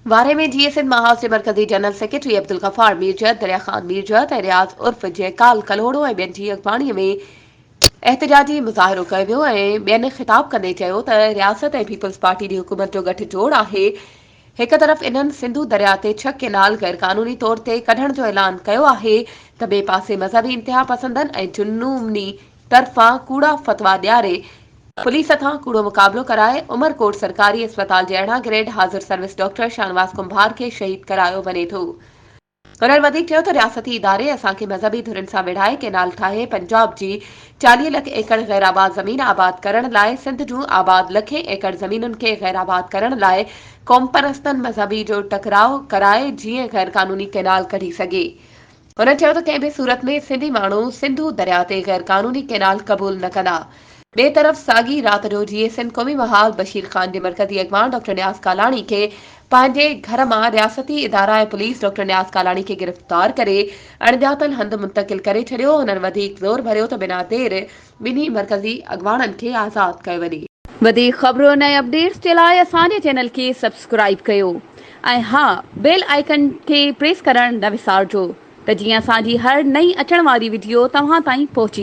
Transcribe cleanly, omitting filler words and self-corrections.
وارهه ۾ جيئي سنڌ محاذ جي مرڪزي general secretary Abdul Ghaffar Mirjat, Darya Khan Mirjat ۽ Riaz عرف جيڪال ڪلهوڙو ۽ ٻين جي اڳواڻي ۾ احتجاجي مظاهرو ڪيو ويو ۽ ٻين خطاب ڪندي چيو ته رياست ۽ پيپلز پارٽي جي حڪومت جو ڳٺ جوڙ آهي، هڪ طرف انهن سنڌو درياء تي ڇهه ڪينال غيرقانوني طور تي ڪڍڻ جو اعلان ڪيو آهي ته ٻئي پاسي مذهبي انتهاپسندن ۽ جنوني طرفان ڪوڙا فتوا ڏياري پوليس هٿان ڪوڙو مقابلو ڪرائي عمرڪوٽ سرڪاري اسپتال جي 18 گريڊ حاضر سروس ڊاڪٽر شاهنواز ڪنڀار کي شهيد ڪرايو وڃي ٿو. هنن وڌيڪ چيو ته رياستي اداري اسان کي مذهبي ڌرين سان وڙهائي ڪينال ٺاهي پنجاب جي 40 لک ايڪڙ غير آباد زمين آباد ڪرڻ لاء سنڌ جون آباد لکين ايڪڙ زمينن کي غير آباد ڪرڻ لاء قومپرستن مذهبي جو ٽڪراء ڪرائي جيئن غيرقانوني ڪينال ڪڍي سگهي. هن چيو ته ڪنهن به صورت ۾ سنڌي ماڻهو سنڌو درياء تي غير قانوني ڪئنال قبول نه ڪندا. ٻئي طرف ساڳي رات جو جيئي سنڌ قومي محاذ بشير خان جي مرڪزي اڳواڻ ڊاڪٽر نياز ڪالاڻي کي پنهنجي گهر مان رياستي ادارا ۽ پوليس ڊاڪٽر نياز ڪالاڻي کي گرفتار ڪري اڻڄاتل هنڌ منتقل ڪري ڇڏيو. هنن وڌيڪ زور ڀريو ته بنا دير ٻنهي مرڪزي اڳواڻن کي آزاد ڪيو وڃي. وڌيڪ خبرن ۽ اپڊيٽس جي لاء اسان جي چينل کي سبسڪرائيب ڪيو ۽ ها بيل آئيڪن کي پريس ڪرڻ نه وسارجو ته جيئن اسان جي هر نئين اچڻ واري وڊيو توهان تائين پهچي.